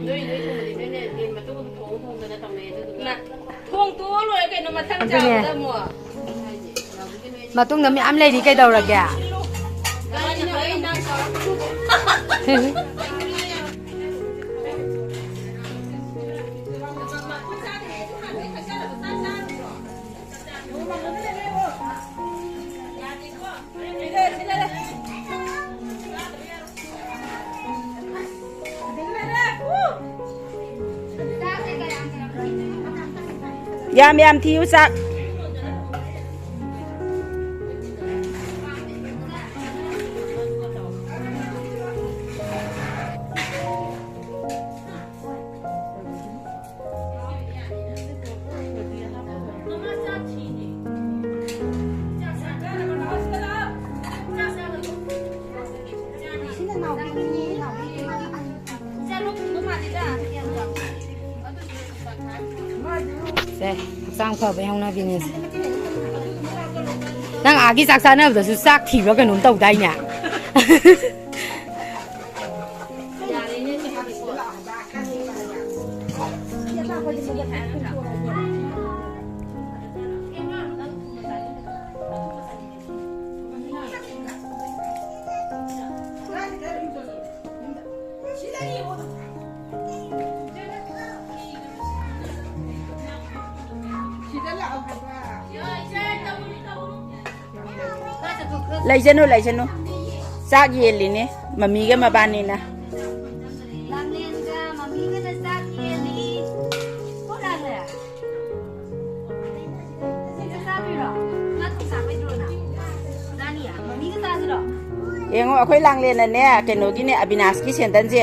ꯅꯣꯏ, ꯅꯣꯏ ꯊꯣꯡꯕꯗꯤ ꯅꯣꯏꯅ ꯌꯦꯟ ꯃꯇꯨꯝ ꯑꯃ ꯊꯣꯡꯉ ꯊꯣꯡꯗꯅ ꯇꯧꯅꯩ, ꯑꯗꯨꯗꯨꯒ ꯊꯣꯡꯇꯣꯛꯑ ꯂꯣꯏꯔꯦ ꯀꯩꯅꯣ, ꯃꯊꯪ ꯑꯗꯨꯅꯦ꯫ ꯆꯥꯕꯗ ꯑꯃꯨꯛ꯫ ꯃꯇꯨꯡꯗ ꯃꯌꯥꯝ ꯂꯩꯔꯤ ꯀꯩꯗꯧꯔꯒꯦ? ꯌꯥꯝ ꯌꯥꯝ ꯊꯤꯌꯨ ꯆꯥꯛ꯫ ꯁꯦ, ꯍꯛꯆꯥꯡ ꯐꯕꯩ ꯍꯧꯅꯕꯤꯅꯦꯁꯦ꯫ ꯅꯪ ꯑꯥꯒꯤ ꯆꯥꯛ ꯆꯥꯅꯕꯗꯁꯨ ꯆꯥꯛ ꯊꯤꯕ꯭ꯔꯥ ꯀꯩꯅꯣꯝ ꯇꯧꯗꯥꯏꯅꯦ? ꯂꯩꯖꯅꯨ, ꯂꯩꯖꯅꯨ꯫ ꯆꯥꯛ ꯌꯦꯜꯂꯤꯅꯦ, ꯃꯃꯤꯒ ꯃꯕꯥꯅꯤꯅ꯫ ꯂꯥꯡꯂꯦꯟꯒ ꯃꯃꯤꯒꯅ ꯆꯥꯛ ꯌꯦꯜꯂꯤ꯫ ꯀꯣ ꯂꯥꯡꯂꯦꯟ? ꯆꯥꯛ ꯆꯥꯕꯤꯔꯣ? ꯉꯥ ꯊꯣꯡ ꯆꯥꯕꯩꯗ꯭ꯔꯣ ꯅꯪ? ꯆꯥꯅꯤꯌꯦ? ꯃꯃꯤꯒ ꯆꯥꯁꯤꯔꯣ? ꯌꯦꯡꯉꯣ, ꯑꯩꯈꯣꯏ ꯂꯥꯡꯂꯦꯟꯅꯅꯦ, ꯀꯩꯅꯣꯒꯤꯅꯦ, ꯑꯕꯤꯅꯥꯁꯀꯤ ꯁꯦꯟꯗꯟꯁꯦ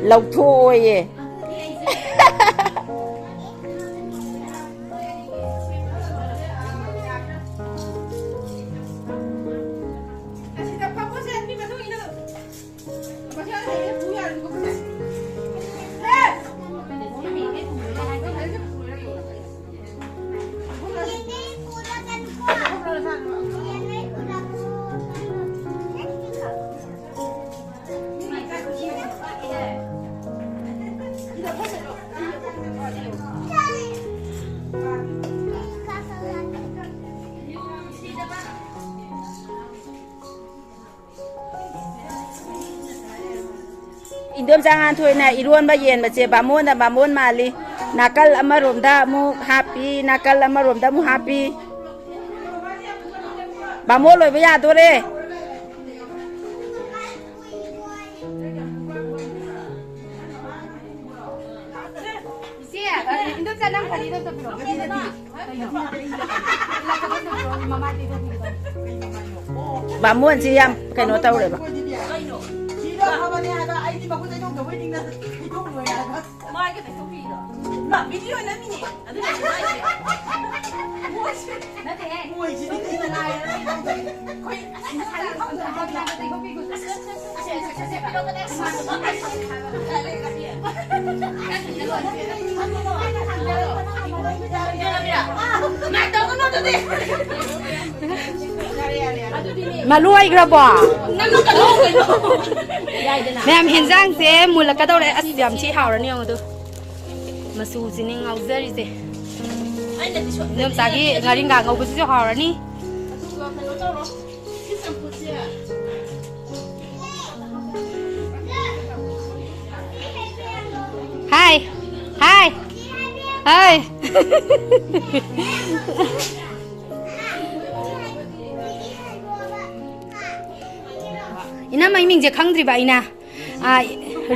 ꯂꯧꯊꯣꯛꯑꯣꯌꯦ꯫ ꯏꯟꯗꯣꯝꯆꯥ ꯉꯥꯟꯊꯣꯏꯅ ꯏꯔꯣꯟꯕ ꯌꯦꯟꯕꯁꯦ ꯕꯥꯃꯣꯟꯅ ꯕꯥꯃꯣꯟ ꯃꯥꯜꯂꯤ꯫ ꯅꯥꯀꯜ ꯑꯃꯔꯣꯝꯗ ꯑꯃꯨꯛ ꯍꯥꯞꯄꯤ, ꯅꯥꯀꯜ ꯑꯃꯔꯣꯝꯗ ꯑꯃꯨꯛ ꯍꯥꯞꯄꯤ꯫ ꯕꯥꯃꯣꯟ ꯂꯣꯏꯕ ꯌꯥꯗꯣꯔꯦ꯫ ꯏꯆꯦ, ꯏꯟꯗꯣꯝꯆꯥ, ꯅꯪ ꯐꯗꯤꯗꯣ ꯑꯝꯇ ꯄꯤꯔꯛꯑꯣ꯫ ꯕꯥꯃꯣꯟꯁꯤ ꯌꯥꯝ ꯀꯩꯅꯣ ꯇꯧꯔꯦꯕ꯫ ꯃꯥ, ꯚꯤꯗꯤꯑꯣ ꯅꯝꯃꯤꯅꯦ꯫ ꯑꯗꯨꯅ ꯅꯨꯡꯉꯥꯏꯇꯦ꯫ ꯃꯣꯏꯁꯦ, ꯅꯠꯇꯦꯍꯦ꯫ ꯃꯣꯏꯁꯤꯗꯤ ꯀꯩꯅꯣ ꯉꯥꯏꯔꯦ꯫ ꯑꯩꯈꯣꯏ ꯑꯁ, ꯉꯁꯥꯏ ꯈꯪꯗꯕ ꯍꯥꯏꯕ ꯌꯥꯗꯦ꯫ ꯃꯥ ꯂꯣꯏꯈ꯭ꯔꯕꯣ? ꯃꯌꯥꯝ, ꯍꯦꯟꯖꯥꯡꯁꯦ ꯃꯨꯜꯂꯛꯀꯗꯧꯔꯦ꯫ ꯑꯁ, ꯌꯥꯝ ꯊꯤ ꯍꯥꯎꯔꯅꯤ, ꯌꯦꯡꯉꯨ ꯑꯗꯨ꯫ ꯃꯆꯨꯁꯤꯅꯦ ꯉꯥꯎꯖꯔꯤꯁꯦ꯫ ꯏꯗꯣꯝꯆꯥꯒꯤ ꯉꯥꯔꯤꯡꯈꯥ ꯉꯧꯕꯁꯤꯁꯨ ꯍꯥꯎꯔꯅꯤ꯫ ꯍꯥꯏ, ꯍꯥꯏ, ꯍꯥꯏ꯫ ꯏꯅꯝꯃ, ꯑꯩ ꯃꯤꯡꯁꯦ ꯈꯪꯗ꯭ꯔꯤꯕ ꯑꯩꯅ꯫ ꯑꯥ,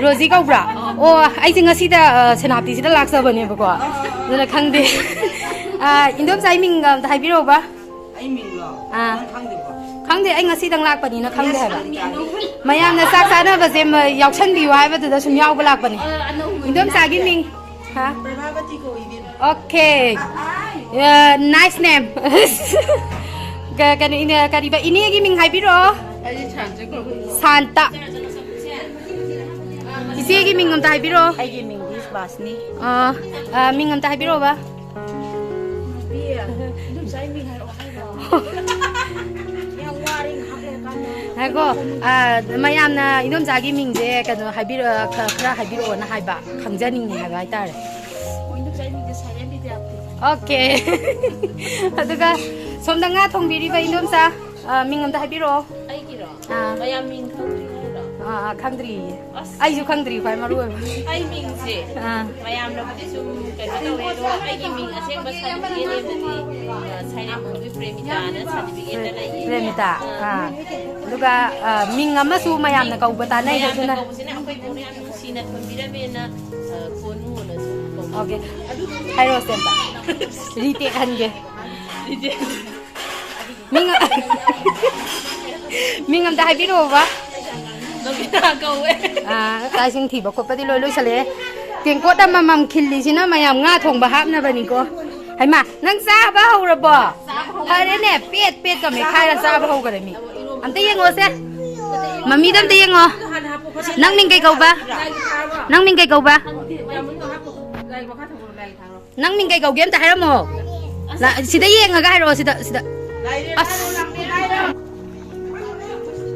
ꯔꯣꯖꯤ ꯀꯧꯕ꯭ꯔꯥ? ꯑꯣ, ꯑꯩꯁꯦ ꯉꯁꯤꯗ, ꯑ, ꯁꯦꯅꯥꯄꯇꯤꯁꯤꯗ ꯂꯥꯛꯆꯕꯅꯦꯕꯀꯣ꯫ ꯑꯗꯨꯅ ꯈꯪꯗꯦ꯫ ꯑꯥ, ꯏꯟꯗꯣꯝꯆꯥ, ꯑꯩ ꯃꯤꯡ ꯑꯝꯇ ꯍꯥꯏꯕꯤꯔꯛꯎꯕ꯫ ꯑꯩ ꯃꯤꯡꯂꯣ? ꯑꯥ꯫ ꯅꯪ ꯈꯪꯗꯦꯕ? ꯈꯪꯗꯦ, ꯑꯩ ꯉꯁꯤꯗꯪ ꯂꯥꯛꯄꯅꯤꯅ ꯈꯪꯗꯦ ꯍꯥꯏꯕ꯫ ꯁꯪꯒꯤꯠ ꯀꯧꯏ꯫ ꯃꯌꯥꯝꯅ ꯆꯥꯛ ꯆꯥꯅꯕꯁꯦ ꯃ-, ꯌꯥꯎꯁꯟꯕꯤꯌꯨ ꯍꯥꯏꯕꯗꯨꯗ ꯁꯨꯝ ꯌꯥꯎꯕ ꯂꯥꯛꯄꯅꯦ꯫ ꯑ, ꯑꯅꯧꯕ ꯏꯟꯗꯣꯝꯆꯥꯒꯤ ꯃꯤꯡ? ꯍꯥ? ꯄ꯭ꯔꯚꯥꯕꯇꯤ ꯀꯧꯏ, ꯏꯕꯦꯝꯃ꯫ Okay. ꯑ, nice name. ꯀ-, ꯀꯩꯅꯣ, ꯏꯅꯦ, ꯀꯔꯤꯕ? ꯏꯅꯦꯒꯤ ꯃꯤꯡ ꯍꯥꯏꯕꯤꯔꯛꯑꯣ꯫ ꯑꯩꯗꯤ ꯁꯥꯟꯇ ꯀꯧꯏ꯫ ꯁꯥꯟꯇ꯫ ꯏꯆꯦꯒꯤ ꯃꯤꯡ ꯑꯝꯇ ꯍꯥꯏꯕꯤꯔꯛꯑꯣ꯫ ꯑꯩꯒꯤ ꯃꯤꯡꯗꯤ ꯁꯨꯕꯥꯁꯅꯤ꯫ ꯑ, ꯑ, ꯃꯤꯡ ꯑꯝꯇ ꯍꯥꯏꯕꯤꯔꯛꯑꯣꯕ꯫ ꯅꯨꯄꯤ, ꯏꯗꯣꯝꯆꯥꯒꯤ ꯃꯤꯡ ꯍꯥꯏꯔꯛꯑꯣ ꯍꯥꯏꯔꯣ? ꯌꯥꯝ ꯋꯥꯔꯦ ꯉꯥꯏꯍꯥꯛ ꯂꯩꯔꯀꯥꯟꯗ꯫ ꯉꯥꯏꯈꯣ, ꯑ, ꯃꯌꯥꯝꯅ ꯏꯗꯣꯝꯆꯥꯒꯤ ꯃꯤꯡꯁꯦ ꯀꯩꯅꯣ ꯍꯥꯏꯕꯤꯔ-, ꯈ-, ꯈꯔ ꯍꯥꯏꯕꯤꯔꯛꯑꯣꯅ ꯍꯥꯏꯕ, ꯈꯪꯖꯅꯤꯡꯉꯦ ꯍꯥꯏꯕ ꯍꯥꯏꯇꯥꯔꯦ꯫ ꯑꯣ, ꯏꯗꯣꯝꯆꯥꯒꯤ ꯃꯤꯡꯁꯦ ꯁꯥꯏꯔꯦꯟ ꯕꯤꯗ꯭ꯌꯥꯄꯇꯤ꯫ Okay. ꯑꯗꯨꯒ ꯁꯣꯝꯗ ꯉꯥ ꯊꯣꯡꯕꯤꯔꯤꯕ ꯏꯗꯣꯝꯆꯥ, ꯑ, ꯃꯤꯡ ꯑꯝꯇ ꯍꯥꯏꯕꯤꯔꯛꯑꯣ꯫ ꯑꯩꯒꯤꯔꯣ? ꯑꯥ꯫ ꯃꯌꯥꯝ ꯃꯤꯡ ꯈꯪꯗ꯭ꯔꯤ ꯍꯥꯏꯔꯣ? ꯑꯥ, ꯑꯥ, ꯈꯪꯗ꯭ꯔꯤꯌꯦ꯫ ꯑꯁ꯫ ꯑꯩꯁꯨ ꯈꯪꯗ꯭ꯔꯤ, ꯈ꯭ꯋꯥꯏ ꯃꯔꯨ ꯑꯣꯏꯕ꯫ ꯑꯩ ꯃꯤꯡꯁꯦ ꯑꯥ꯫ ꯃꯌꯥꯝꯅꯕꯨꯗꯤ ꯁꯨꯝ ꯀꯩꯅꯣ ꯇꯧꯋꯦ, ꯑꯗꯣ ꯑꯩꯒꯤ ꯃꯤꯡ ꯑꯁꯦꯡꯕ certificate ꯂꯩꯕꯗꯤ, ꯑ, ꯁꯥꯏꯔꯦꯝꯕꯝꯒꯤ ꯄ꯭ꯔꯦꯃꯤꯇꯥꯅ certificate ꯂꯩꯌꯦ꯫ ꯄ꯭ꯔꯦꯃꯤꯇꯥ꯫ ꯑꯥ꯫ ꯑꯥ꯫ ꯑꯗꯨꯒ, ꯑ, ꯃꯤꯡ ꯑꯃꯁꯨ ꯃꯌꯥꯝꯅ ꯀꯧꯕ ꯇꯥꯅꯩ, ꯃꯌꯥꯝꯅ ꯑꯗꯨꯅ꯫ ꯀꯧꯕꯁꯤꯅ ꯑꯩꯈꯣꯏ ꯕꯣꯛꯅ ꯌꯥꯝ ꯅꯨꯡꯁꯤꯅ ꯊꯣꯟꯕꯤꯔꯝꯃꯦꯅ, ꯑ, ꯀꯣꯅꯨꯅꯁꯨ ꯀꯧꯕ꯫ Okay꯫ ꯍꯥꯏꯔꯛꯑꯣ, ꯁꯦꯝꯕ꯫ Retake ꯍꯟꯒꯦ꯫ Retake꯫ ꯃꯤꯡ, ꯃꯤꯡ ꯑꯝꯇ ꯍꯥꯏꯕꯤꯔꯛꯑꯣꯕ꯫ ꯕꯕꯤꯇꯥ ꯀꯧꯋꯦ꯫ ꯑꯥ, ꯆꯥꯛ ꯏꯁꯤꯡ ꯊꯤꯕ ꯈꯣꯠꯄꯗꯤ ꯂꯣꯏ ꯂꯣꯏꯁꯜꯂꯛꯑꯦ꯫ ꯇꯦꯡꯀꯣꯠ ꯑꯃꯃꯝ ꯈꯤꯜꯂꯤꯁꯤꯅ ꯃꯌꯥꯝ ꯉꯥ ꯊꯣꯡꯕ ꯍꯥꯞꯅꯕꯅꯤꯀꯣ꯫ ꯍꯩꯃꯥ, ꯅꯪ ꯆꯥꯕ ꯍꯧꯔꯕꯣ? ꯐꯔꯦꯅꯦ, ꯄꯦꯠ ꯄꯦꯠꯀ ꯃꯦꯠꯈꯥꯏꯔ ꯆꯥꯕ ꯍꯧꯈ꯭ꯔꯦ ꯃꯤ꯫ ꯑꯝꯇ ꯌꯦꯡꯉꯣꯁꯦ꯫ ꯃꯃꯤꯗ ꯑꯝꯇ ꯌꯦꯡꯉꯣ꯫ ꯅꯪ ꯃꯤꯡ ꯀꯩ ꯀꯧꯕ? ꯅꯪ ꯃꯤꯡ ꯀꯩ ꯀꯧꯕ? ꯅꯪ ꯃꯤꯡ ꯀꯩ ꯀꯧꯒꯦ ꯑꯝꯇ ꯍꯥꯏꯔꯝꯃꯣ꯫ ꯂꯥ-, ꯁꯤꯗ ꯌꯦꯡꯉꯒ ꯍꯥꯏꯔꯛꯑꯣ, ꯁꯤꯗ, ꯁꯤꯗ꯫ ꯑꯁ꯫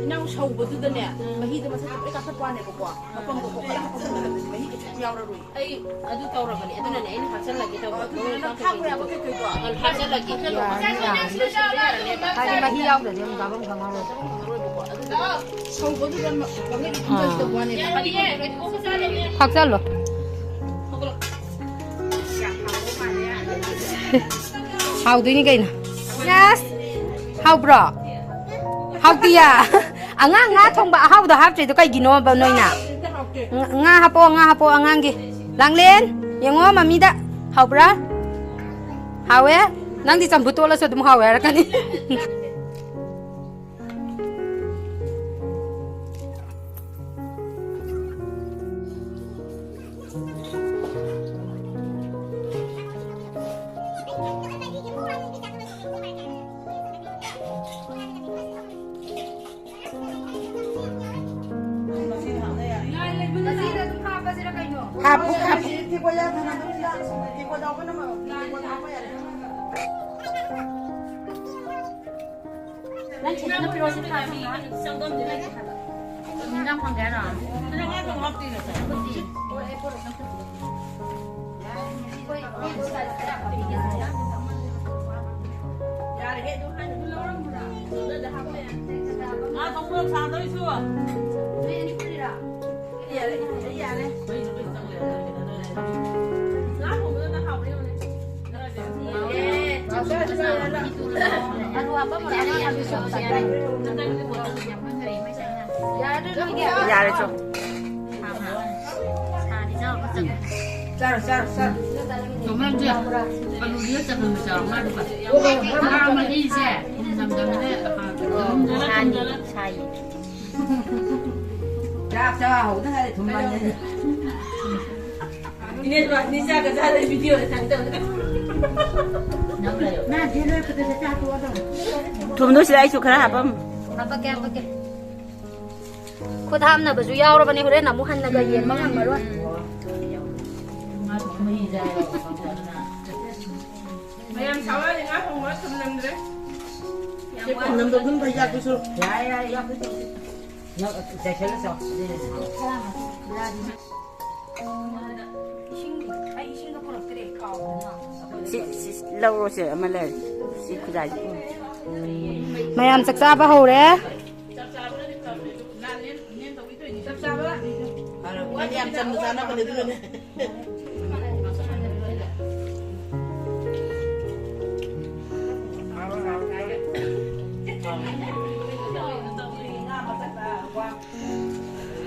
ꯏꯅꯥꯎ ꯁꯧꯕꯗꯨꯗꯅꯦ, ꯃꯍꯤꯗꯣ ꯃꯊꯛꯇ ꯂꯣꯏ ꯀꯥꯈꯠꯄ ꯋꯥꯅꯦꯕꯀꯣ꯫ ꯃꯄꯪꯗꯣ ꯀꯣꯛꯈꯠꯂꯒ ꯍꯥꯞꯄꯛꯄꯗꯗꯤ ꯃꯍꯤ ꯈꯤꯇꯪ ꯌꯥꯎꯔꯔꯣꯏ꯫ ꯑꯩ ꯑꯗꯨ ꯇꯧꯔꯕꯅꯦ, ꯑꯗꯨꯅꯅꯦ ꯑꯩꯅ ꯍꯥꯞꯆꯜꯂꯒꯦ ꯇꯧꯕ꯫ ꯑꯗꯨ ꯅꯪ ꯊꯥꯛꯄ ꯌꯥꯕ ꯀꯩꯀꯩꯗꯣ? ꯑ, ꯍꯥꯞꯆꯜꯂꯒꯦ꯫ ꯌꯥꯔꯅꯤ, ꯌꯥꯔꯅꯤ꯫ ꯍꯥꯏꯗꯤ ꯃꯍꯤ ꯌꯥꯎꯗ꯭ꯔꯗꯤ ꯑꯃꯨꯛ ꯆꯥꯐꯝ ꯈꯪꯉꯔꯣꯏ꯫ ꯈꯪꯉꯔꯣꯏꯕꯀꯣ꯫ ꯑꯗꯨꯗ ꯁꯧꯕꯗꯨꯗ ꯃ-, ꯃꯃꯤꯠ ꯈꯨꯝꯖꯟꯒꯦ ꯇꯧꯕ ꯋꯥꯅꯦꯕ꯫ ꯌꯥꯔꯤꯌꯦ, ꯀꯩꯅꯣ ꯀꯣꯛ ꯆꯥꯗꯕꯅꯦ꯫ ꯊꯥꯛꯆꯜꯂꯣ꯫ ꯍꯧꯒꯠꯂꯣ꯫ ꯍꯥꯎꯗꯣꯏꯅꯤ ꯀꯩꯅꯣ꯫ ꯌꯦꯁ꯫ ꯍꯥꯎꯕ꯭ꯔꯣ? ꯍꯥꯎꯇꯤꯌꯥ꯫ ꯑꯉꯥꯡ ꯉꯥ ꯊꯣꯡꯕ ꯑꯍꯥꯎꯕꯗꯣ ꯍꯥꯞꯇ꯭ꯔꯤꯗꯣ ꯀꯩꯒꯤꯅꯣꯕ ꯅꯣꯏꯅ? ꯉꯥ, ꯉꯥ ꯍꯥꯞꯄꯣ, ꯉꯥ ꯍꯥꯞꯄꯣ ꯑꯉꯥꯡꯒꯤ꯫ ꯂꯥꯡꯂꯦꯟ, ꯌꯦꯡꯉꯣ ꯃꯃꯤꯗ꯫ ꯍꯥꯎꯕ꯭ꯔꯥ? ꯍꯥꯎꯋꯦ? ꯅꯪꯗꯤ ꯆꯝꯐꯨꯠ ꯇꯣꯠꯂꯁꯨ ꯑꯗꯨꯝ ꯍꯥꯎꯋꯦ ꯍꯥꯏꯔꯛꯀꯅꯤ꯫ ꯍꯥꯞꯄꯨ, ꯍꯥꯞꯄꯨ꯫ ꯅꯪ ꯁꯤꯗꯅ ꯐꯤꯔꯣꯜꯁꯦ ꯊꯥꯔꯣ꯫ ꯏꯟꯖꯥꯡ ꯐꯪꯒꯦ ꯍꯥꯏꯔꯣ? ꯌꯥꯔꯦꯍꯦ, ꯑꯗꯨ ꯍꯥꯏꯅ ꯑꯗꯨ ꯂꯧꯔꯝꯕ꯭ꯔꯥ? ꯑꯗꯨꯗ ꯍꯥꯞꯄ ꯌꯥꯅꯤ꯫ ꯉꯥ ꯊꯣꯡꯕ ꯁꯥꯗꯣꯏꯁꯨ꯫ ꯅꯣꯏ ꯑꯅꯤ ꯄꯨꯜꯂꯤꯔꯣ? ꯌꯥꯔꯦ, ꯌꯥꯔꯦ꯫ ꯉꯥ ꯊꯣꯡꯕꯗꯨꯅ ꯍꯥꯎꯕ꯭ꯔꯥ ꯌꯦꯡꯉꯨꯅꯦ꯫ ꯌꯥꯔꯦ, ꯆꯣ꯫ ꯆꯥꯔꯣ, ꯆꯥꯔꯣ, ꯆꯥꯔꯣ꯫ ꯇꯣꯃꯥꯟꯁꯦ, ꯑꯂꯨꯗꯨꯒ ꯆꯅꯝꯒ ꯆꯥꯔꯣ, ꯉꯥꯗꯨꯒ꯫ ꯉꯥ ꯃꯍꯤꯁꯦ ꯊꯨꯝ ꯅꯝꯗꯕꯅꯦ, ꯍꯥꯎꯇꯕꯅꯦ꯫ ꯁꯥꯏꯌꯦ꯫ ꯆꯥꯛ ꯆꯥ ꯍꯧꯗ ꯉꯥꯏꯔꯤ, ꯊꯨꯝ ꯃꯥꯟꯗꯅ꯫ ꯏꯅꯦ ꯏꯕꯥꯅꯤ ꯆꯥꯛꯀ ꯆꯥꯗ ꯚꯤꯗꯤꯑꯣ ꯊꯥꯒꯦ ꯇꯧꯅꯤ꯫ ꯅꯪ ꯂꯩꯌꯣ꯫ ꯅꯪ ꯁꯤ ꯂꯣꯏꯔꯛꯄꯗ ꯆꯥꯛ ꯇꯣꯛꯑꯗꯧꯅꯤ꯫ ꯊꯨꯝꯗꯣ ꯁꯤꯗ ꯑꯩꯁꯨ ꯈꯔ ꯍꯥꯞꯄꯝꯃꯨ꯫ ꯍꯥꯄꯛꯀꯦ, ꯍꯥꯄꯛꯀꯦ꯫ ꯈꯨꯠ ꯍꯥꯝꯅꯕꯁꯨ ꯌꯥꯎꯔꯕꯅꯦ, ꯍꯣꯔꯦꯟ ꯑꯃꯨꯛ ꯍꯟꯅꯒ ꯌꯦꯡꯕ ꯉꯝꯃꯔꯣꯏ꯫ ꯃꯌꯥꯝ ꯁꯥꯋꯥꯗꯤ ꯉꯥ ꯊꯣꯡꯕ ꯊꯨꯝꯂꯝꯗ꯭ꯔꯦ꯫ ꯌꯥꯝ ꯋꯥꯏ꯫ ꯊꯨꯝꯂꯝꯗꯕꯗꯨꯅ ꯐꯩ, ꯌꯥꯛꯄꯁꯨ꯫ ꯌꯥꯔꯦ, ꯌꯥꯔꯦ, ꯌꯥꯛꯄꯁꯨ꯫ ꯅꯪ ꯆꯥꯏꯁꯜꯂ ꯆꯥꯎ꯫ ꯏꯁꯤꯡ, ꯑꯩ ꯏꯁꯤꯡꯒ ꯄꯨꯔꯛꯇ꯭ꯔꯦ, ꯀꯥꯎꯗꯅ꯫ ꯁꯤ, ꯁꯤ ꯂꯧꯔꯣꯁꯦ, ꯑꯃ ꯂꯩꯔꯦ꯫ ꯁꯤ ꯈꯨꯖꯥꯏꯁꯦ꯫ ꯃꯌꯥꯝ ꯆꯥꯛ ꯆꯥꯕ ꯍꯧꯔꯦ꯫ ꯐꯔꯕꯅꯦ, ꯌꯥꯝ ꯆꯝꯅ ꯆꯥꯅꯕꯅꯦ ꯑꯗꯨꯅꯅꯦ꯫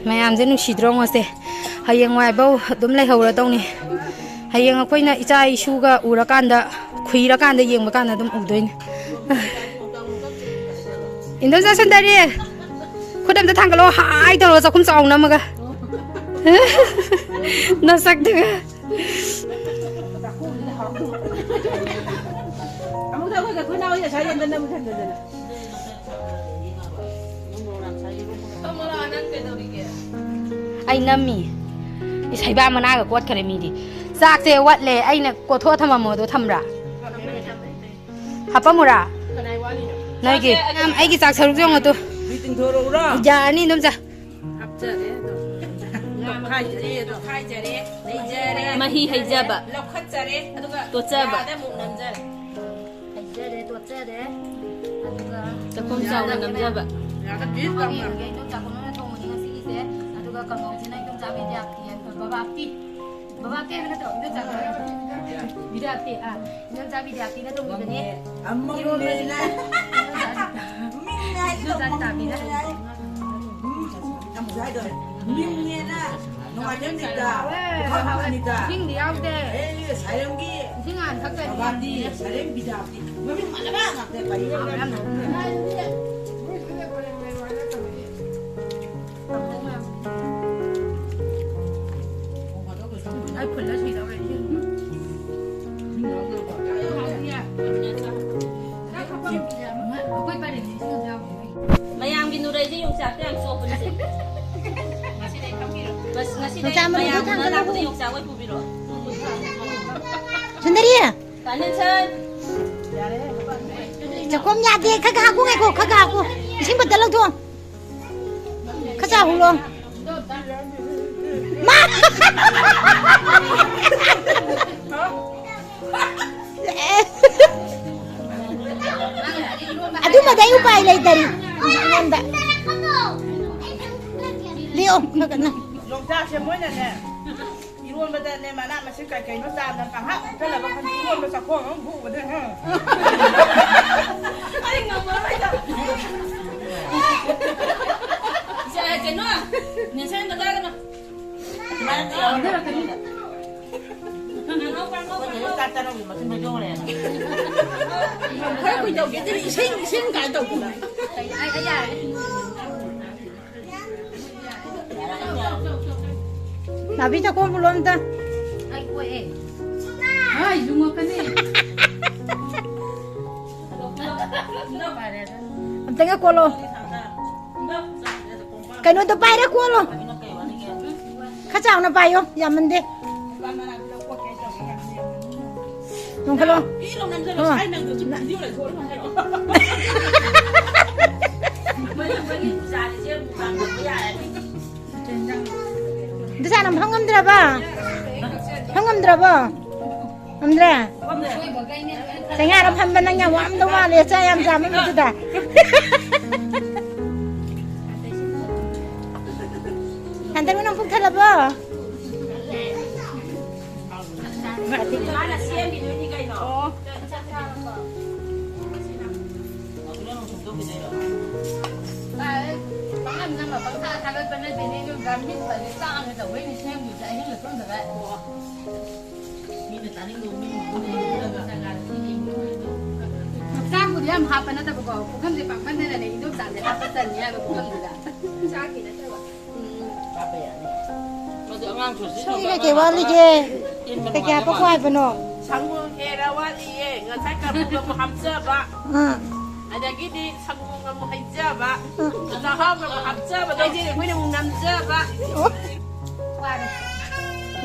ꯃꯌꯥꯝꯁꯦ ꯅꯨꯡꯁꯤꯗ꯭ꯔꯣ ꯉꯣꯁꯦ? ꯍꯌꯦꯡꯋꯥꯏꯐꯧ ꯑꯗꯨꯝ ꯂꯩꯍꯧꯔꯗꯧꯅꯤ꯫ ꯍꯌꯦꯡ ꯑꯩꯈꯣꯏꯅ ꯏꯆꯥ ꯏꯁꯨꯒ ꯎꯔꯀꯥꯟꯗ, ꯈꯨꯏꯔꯀꯥꯟꯗ ꯌꯦꯡꯕ ꯀꯥꯟꯗ ꯑꯗꯨꯝ ꯎꯗꯣꯏꯅꯦ꯫ ꯏꯟꯗꯣꯝꯆꯥ ꯁꯨꯟꯗꯔꯤ, ꯈꯨꯠ ꯑꯝꯇ ꯊꯥꯡꯒꯠꯂꯣ, ꯍꯥꯏ ꯇꯧꯔꯒ ꯆꯥꯛꯈꯨꯝ ꯆꯥꯎ ꯅꯝꯃꯒ꯫ ꯅꯁꯛꯇꯨꯒ꯫ ꯑꯃꯨꯛꯇ ꯑꯩꯈꯣꯏ ꯈꯨꯅꯥꯎ ꯑꯣꯏꯅ ꯁ꯭ꯋꯥꯏꯗ ꯑꯝꯇ ꯅꯝꯃꯨ ꯊꯝꯖꯗꯅ꯫ ꯑꯩ ꯅꯝꯃꯤ꯫ ꯏꯁ, ꯍꯩꯕꯥ ꯃꯅꯥꯒ ꯀꯣꯠꯈꯔꯦ ꯃꯤꯗꯤ꯫ ꯆꯥꯛꯁꯦ ꯋꯥꯠꯂꯦ, ꯑꯩꯅ ꯀꯣꯠꯊꯣꯛꯑ ꯊꯝꯃꯝꯃꯣꯗꯣ ꯊꯝꯕ꯭ꯔꯥ? ꯍꯥꯄꯝꯃꯨꯔꯥ? ꯅꯣꯏꯒꯤ꯫ ꯌꯥꯝ, ꯑꯩꯒꯤ ꯆꯥꯛ ꯁꯔꯨꯛꯁꯦ ꯌꯦꯡꯉꯣ ꯇꯨ꯫ ꯃꯤ ꯇꯤꯡꯊꯣꯔꯛꯎꯔꯣ? ꯌꯥꯔꯅꯤ ꯑꯗꯨꯝ ꯆꯥ꯫ ꯍꯥꯞꯆꯔꯦ ꯑꯗꯣ꯫ ꯇꯣꯠꯈꯥꯏꯖꯔꯦ ꯑꯗꯣ꯫ ꯇꯣꯠꯈꯥꯏꯖꯔꯦ, ꯅꯩꯖꯔꯦ꯫ ꯃꯍꯤ ꯍꯩꯖꯕ꯫ ꯂꯧꯈꯠꯆꯔꯦ, ꯑꯗꯨꯒ ꯇꯣꯠꯆꯕ꯫ ꯌꯥꯗ ꯑꯃꯨꯛ ꯅꯝꯖꯔꯦ꯫ ꯍꯩꯖꯔꯦ, ꯇꯣꯠꯆꯔꯦ꯫ ꯑꯗꯨꯒ ꯆꯥꯛꯈꯨꯝ ꯆꯥꯎꯅ ꯅꯝꯖꯕ꯫ ꯌꯥꯒ ꯖꯨꯏꯁ ꯇꯧꯅ꯫ ꯌꯦꯡꯒꯦ, ꯏꯗꯣꯝꯆꯥ ꯀꯣꯅꯨꯅ ꯊꯣꯡꯕꯅꯤ ꯉꯁꯤꯒꯤꯁꯦ꯫ ꯑꯗꯨꯒ ꯀꯥꯡꯍꯧꯁꯤꯅ ꯏꯗꯣꯝꯆꯥ ꯕꯤꯗ꯭ꯌꯥꯄꯇꯤ, ꯕꯕꯥꯞꯇꯤ꯫ ꯕꯕꯥꯞꯇꯤ ꯍꯥꯏꯕ ꯅꯠꯇ꯭ꯔꯣ? ꯏꯗꯣꯝꯆꯥ ꯕꯤꯗ꯭ꯌꯥꯄꯇꯤ, ꯑꯥ꯫ ꯏꯗꯣꯝꯆꯥ ꯕꯤꯗ꯭ꯌꯥꯄꯇꯤꯅ ꯊꯣꯡꯕꯤꯕꯅꯦ꯫ ꯑꯃꯨꯛꯅꯦꯅ꯫ ꯏꯗꯣꯝꯆꯥ ꯃꯤꯡꯅꯦ ꯍꯥꯏꯒꯗꯕ ꯏꯗꯣꯝꯆꯥ ꯅꯤꯇꯥꯕꯤꯅ꯫ ꯎꯝ, ꯎꯝ, ꯌꯥꯝ ꯐꯖꯩ ꯍꯥꯏꯗꯣ꯫ ꯃꯤꯡꯅꯦꯅ ꯅꯨꯡꯉꯥꯏꯖꯔꯝꯅꯤꯗ꯫ ꯍꯣꯏ, ꯍꯣꯏ, ꯍꯣꯏ꯫ ꯏꯁꯤꯡꯗꯤ ꯌꯥꯎꯗꯦ꯫ ꯑꯦ, ꯁꯥꯏꯔꯦꯝꯒꯤ ꯏꯁꯤꯡ ꯍꯥꯟꯅ ꯊꯛꯇꯣꯏꯅꯤ꯫ ꯕꯕꯥꯗꯤ, ꯁꯥꯏꯔꯦꯝ ꯕꯤꯗ꯭ꯌꯥꯄꯇꯤ꯫ ꯃꯃꯤꯡ ꯃꯥꯟꯅꯕ ꯉꯥꯛꯇ ꯀꯔꯤ꯫ ꯍꯥꯎꯕ ꯌꯥꯝꯅ꯫ ꯑꯩ ꯐꯨꯜꯂ ꯅꯨꯔꯩꯗꯤ ꯌꯣꯡꯆꯥꯛꯇ ꯌꯥꯝ ꯆꯣꯞꯄꯅꯤꯁꯦ꯫ ꯉꯁꯤꯗꯤ ꯈꯪꯕꯤꯔꯣ꯫ ꯕꯁ, ꯉꯁꯤꯗꯤ ꯌꯣꯡꯆꯥꯛ ꯃꯔꯨꯗꯣ ꯃꯌꯥꯝ ꯊꯥꯡꯒꯠꯂꯛꯎ꯫ ꯂꯥꯛꯄꯗ ꯌꯣꯡꯆꯥꯛ ꯑꯣꯏ ꯄꯨꯕꯤꯔꯣ꯫ ꯁꯨꯟꯗꯔꯤ! ꯀꯥꯅꯦꯟꯁꯟ! ꯆꯥꯛꯈꯣꯝ ꯌꯥꯗꯦ꯫ ꯈꯔ ꯈꯔ ꯍꯥꯞꯄꯨ, ꯉꯥꯏꯈꯣ, ꯈꯔ ꯈꯔ ꯍꯥꯞꯄꯨ꯫ ꯏꯁꯤꯡ ꯕꯣꯇꯜ ꯂꯧꯊꯣꯛꯑꯣ꯫ ꯈꯔ ꯆꯥꯎ ꯍꯨꯜꯂꯣ꯫ ꯃꯥ! ꯑꯗꯨꯃꯗꯤ ꯑꯩ ꯎꯄꯥꯏ ꯂꯩꯇꯔꯤ꯫ ꯑꯩꯉꯣꯟꯗ꯫ ꯂꯦꯛꯑꯣ, ꯈꯔ ꯀꯟꯅ꯫ ꯌꯣꯡꯆꯥꯛꯁꯦ ꯃꯣꯏꯅꯅꯦ, ꯏꯔꯣꯟꯕꯗꯅꯦ, ꯃꯅꯥ ꯃꯁꯤꯡ ꯀꯩ ꯀꯩꯅꯣ ꯆꯥꯝꯗꯅ ꯄꯪꯍꯥꯞ ꯍꯥꯞꯆꯜꯂꯕ ꯈꯪꯗꯦ, ꯏꯔꯣꯟꯕ ꯆꯥꯛꯈꯣꯝ ꯑꯃ ꯍꯨꯕꯅꯦ, ꯍꯨꯝ꯫ ꯑꯩ ꯉꯝꯃꯔꯣꯏꯗ꯫ ꯏꯆꯦ, ꯀꯩꯅꯣ, ꯅꯦꯟꯁꯟ ꯕꯖꯥꯔꯗ ꯈꯔ ꯀꯨꯏ ꯇꯧꯈꯤꯗꯨꯅ ꯏꯁꯤꯡ, ꯏꯁꯤꯡ ꯀꯥꯏꯅ ꯇꯧꯈꯤꯕ꯫ ꯅꯥꯕꯤ, ꯆꯥꯛꯈꯣꯝ ꯄꯨꯔꯛꯑꯣ ꯑꯝꯇ꯫ ꯑꯩ ꯀꯣꯛꯑꯦ꯫ ꯍꯥꯏ, ꯌꯨꯡꯉꯛꯀꯅꯤ꯫ ꯑꯝꯇꯪꯒ ꯀꯣꯠꯂꯣ꯫ ꯀꯩꯅꯣꯗꯣ ꯄꯥꯏꯔ ꯀꯣꯠꯂꯣ꯫ ꯈꯔ ꯆꯥꯎꯅ ꯄꯥꯏꯌꯣ, ꯌꯥꯝꯃꯟꯗꯦ꯫ ꯅꯣꯡꯈꯠꯂꯣ꯫ ꯑꯣ꯫ ꯗꯤꯖꯥꯏꯟ ꯑꯃ ꯐꯝ ꯉꯝꯗ꯭ꯔꯕ? ꯐꯝ ꯉꯝꯗ꯭ꯔꯕꯣ? ꯉꯝꯗ꯭ꯔꯦ? ꯆꯩꯉꯥꯔ ꯐꯝꯕ ꯅꯪ ꯌꯥꯝ ꯋꯥꯔꯝꯗꯧ ꯃꯥꯜꯂꯦ, ꯆꯥ ꯌꯥꯝ ꯆꯥꯃꯟꯕꯗꯨꯗ꯫ ꯍꯟꯗꯛ ꯅꯪ ꯄꯨꯛ ꯊꯜꯂꯕꯣ? ꯃꯥꯅ ꯁꯦꯝꯃꯤꯗꯨꯅꯤ ꯀꯩꯅꯣ꯫ ꯄꯥꯡꯒꯜ ꯅꯝꯃ ꯄꯪꯊꯥ ꯊꯥꯒꯠꯄ ꯅꯠꯇꯦꯅꯦ, ꯑꯗꯨ ꯒ꯭ꯔꯥꯃꯤꯟ ꯐꯁꯦ ꯆꯥꯡꯅ ꯇꯧꯕꯩꯅꯦ ꯁꯦꯝꯗꯣꯏꯁꯦ, ꯑꯍꯤꯡꯒ ꯇꯨꯝꯗꯕ꯫ ꯃꯤꯅ ꯇꯥꯅꯤꯡꯗꯕ ꯃꯤ ꯃꯌꯥꯝ ꯂꯩꯔꯒ꯫ ꯆꯥꯛꯄꯨꯗꯤ ꯌꯥꯝ ꯍꯥꯞꯄ ꯅꯠꯇꯕꯀꯣ, ꯄꯨꯈꯝꯁꯦ ꯄꯥꯛꯃꯟꯗꯅꯅꯦ, ꯏꯟꯗꯣꯝꯆꯥꯁꯦ ꯍꯥꯞꯄ ꯆꯟꯅꯤ ꯍꯥꯏꯕ ꯄꯨꯈꯝꯗꯨꯗ꯫ ꯆꯥꯛꯀꯤ ꯅꯠꯇꯕ꯫ ꯎꯝ꯫ ꯍꯥꯞꯄ ꯌꯥꯅꯤ꯫ ꯃꯗꯨ ꯑꯉꯥꯡ ꯁꯣꯁꯤ ꯁꯤ ꯀꯩꯀꯩ ꯋꯥꯠꯂꯤꯒꯦ? ꯏꯟꯕ ꯀꯩꯀꯩ ꯍꯥꯞꯄꯛꯈꯣ ꯅꯨꯡꯉꯥꯏꯅꯕ꯫ ꯍꯥꯏꯕꯅꯣ? ꯁꯪꯒꯣꯝ ꯈꯦꯔ ꯋꯥꯠꯂꯤꯌꯦ, ꯉꯁꯥꯏ ꯀꯕꯨꯒ ꯑꯃꯨꯛ ꯍꯥꯞꯆꯕ꯫ ꯑꯥ꯫ ꯑꯗꯒꯤꯗꯤ ꯁꯪꯒꯣꯝ ꯑꯃꯨꯛ ꯍꯩꯖꯕ, ꯆꯥꯛꯍꯥꯎꯅ ꯑꯃꯨꯛ ꯍꯥꯞꯆꯕꯗꯣ, ꯑꯩꯈꯣꯏꯅ ꯑꯃꯨꯛ ꯅꯝꯖꯕ꯫ ꯋꯥꯔꯦ꯫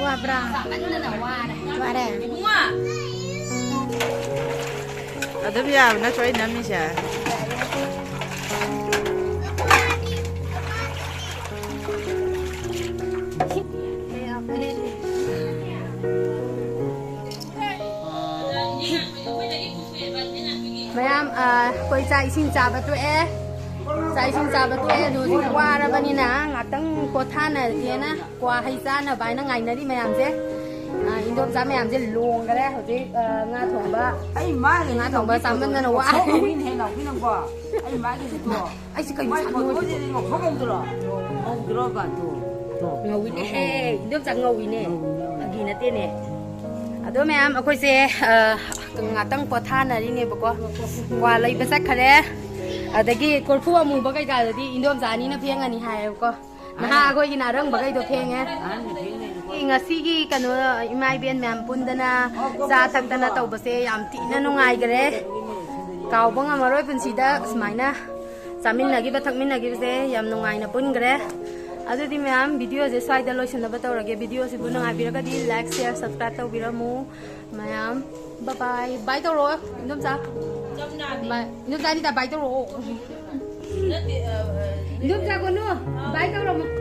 ꯋꯥꯕ꯭ꯔꯥ? ꯆꯥꯃꯟꯗꯅ ꯋꯥꯔꯦ꯫ ꯋꯥꯔꯦ? ꯏꯕꯨꯡꯉꯣ! ꯑꯗꯨꯝ ꯌꯥꯕ ꯅꯠꯇ꯭ꯔꯣ ꯑꯩ ꯅꯝꯃꯤꯁꯦ? ꯃꯌꯥꯝ, ꯑ, ꯑꯩꯈꯣꯏ ꯆꯥꯛ ꯏꯁꯤꯡ ꯆꯥꯕ ꯇꯣꯛꯑꯦ꯫ ꯆꯥꯛ ꯏꯁꯤꯡ ꯆꯥꯕ ꯇꯣꯛꯑꯦ꯫ ꯑꯗꯨ ꯍꯧꯖꯤꯛ ꯋꯥꯔꯕꯅꯤꯅ ꯉꯥꯛꯇꯪ ꯄꯣꯊꯥꯅꯒꯦꯅ ꯀ꯭ꯋꯥ ꯍꯩ ꯆꯥꯅꯕ ꯍꯥꯏꯅ ꯉꯥꯏꯅꯔꯤ ꯃꯌꯥꯝꯁꯦ꯫ ꯑ, ꯏꯟꯗꯣꯝꯆꯥ ꯃꯌꯥꯝꯁꯦ ꯂꯣꯡꯈꯔꯦ ꯍꯧꯖꯤꯛ, ꯑ, ꯉꯥ ꯊꯣꯡꯕ꯫ ꯑꯩ ꯃꯥꯒꯤ ꯉꯥ ꯊꯣꯡꯕ ꯆꯥꯃꯟꯗꯅ ꯋꯥꯔꯦ꯫ ꯉꯧꯕꯤꯅꯦ ꯍꯦ, ꯅꯥꯎꯕꯤ ꯅꯪꯕꯣ꯫ ꯑꯩ ꯃꯥꯒꯤꯁꯤꯗꯣ꯫ ꯑꯩꯁꯦ ꯀꯩꯅꯣ ꯃꯥꯏ ꯁꯥꯟꯅ ꯐꯣꯇꯣꯁꯤꯗꯤ ꯉꯧꯊꯣꯛ ꯉꯧꯗ꯭ꯔꯣ? ꯉꯧꯗ꯭ꯔꯣꯕ ꯑꯗꯨ? ꯉꯧꯋꯤꯅꯦꯍꯦ, ꯏꯟꯗꯣꯝꯆꯥ ꯉꯧꯋꯤꯅꯦ꯫ ꯉꯧꯋꯤ, ꯉꯧꯋꯤ꯫ ꯐꯥꯒꯤ ꯅꯠꯇꯦꯅꯦ꯫ ꯑꯗꯣ ꯃꯌꯥꯝ ꯑꯩꯈꯣꯏꯁꯦ, ꯑ, ꯉꯥꯛꯇꯪ ꯄꯣꯊꯥꯅꯔꯤꯅꯦꯕꯀꯣ꯫ ꯀ꯭ꯋꯥ ꯂꯩꯕ ꯆꯠꯈꯔꯦ꯫ ꯑꯗꯒꯤ ꯀꯣꯔꯐꯨ ꯑꯃꯨꯕ ꯀꯩꯀꯥꯗꯨꯗꯤ ꯏꯟꯗꯣꯝꯆꯥ ꯑꯅꯤꯅ ꯐꯦꯡꯉꯅꯤ ꯍꯥꯏꯌꯦꯕꯀꯣ꯫ ꯅꯍꯥ ꯑꯩꯈꯣꯏꯒꯤ ꯅꯥꯔꯝꯕꯒꯩꯗꯣ ꯐꯦꯡꯉꯦ꯫ ꯉꯁꯤꯒꯤ ꯀꯩꯅꯣ, ꯏꯃꯥ ꯏꯕꯦꯟ ꯃꯌꯥꯝ ꯄꯨꯟꯗꯅ ꯆꯥ ꯊꯛꯇꯅ ꯇꯧꯕꯁꯦ ꯌꯥꯝ ꯊꯤꯅ ꯅꯨꯡꯉꯥꯏꯈ꯭ꯔꯦ꯫ ꯀꯥꯎꯕ ꯉꯝꯃꯔꯣꯏ ꯄꯨꯟꯁꯤꯗ ꯁꯨꯃꯥꯏꯅ ꯆꯥꯃꯤꯟꯅꯈꯤꯕ ꯊꯛꯃꯤꯟꯅꯈꯤꯕꯁꯦ ꯌꯥꯝ ꯅꯨꯡꯉꯥꯏꯅ ꯄꯨꯟꯈ꯭ꯔꯦ꯫ ꯑꯗꯨꯗꯤ ꯃꯌꯥꯝ ꯚꯤꯗꯤꯑꯣꯁꯦ ꯁ꯭ꯋꯥꯏꯗ ꯂꯣꯏꯁꯤꯟꯅꯕ ꯇꯧꯔꯒꯦ꯫ ꯚꯤꯗꯤꯑꯣꯁꯤꯕꯨ ꯅꯨꯡꯉꯥꯏꯕꯤꯔꯒꯗꯤ like, share, subscribe ꯇꯧꯕꯤꯔꯝꯃꯨ꯫ ꯃꯌꯥꯝ bye bye꯫ Bye ꯇꯧꯔꯛꯑꯣ, ꯏꯟꯗꯣꯝꯆꯥ꯫ Bye꯫ ꯏꯟꯗꯣꯝꯆꯥ ꯑꯅꯤꯇ bye ꯇꯧꯔꯛꯑꯣ꯫ ꯏꯟꯗꯣꯝꯆꯥ ꯒꯣꯅꯨ, bye ꯇꯧꯔꯝꯃꯣ꯫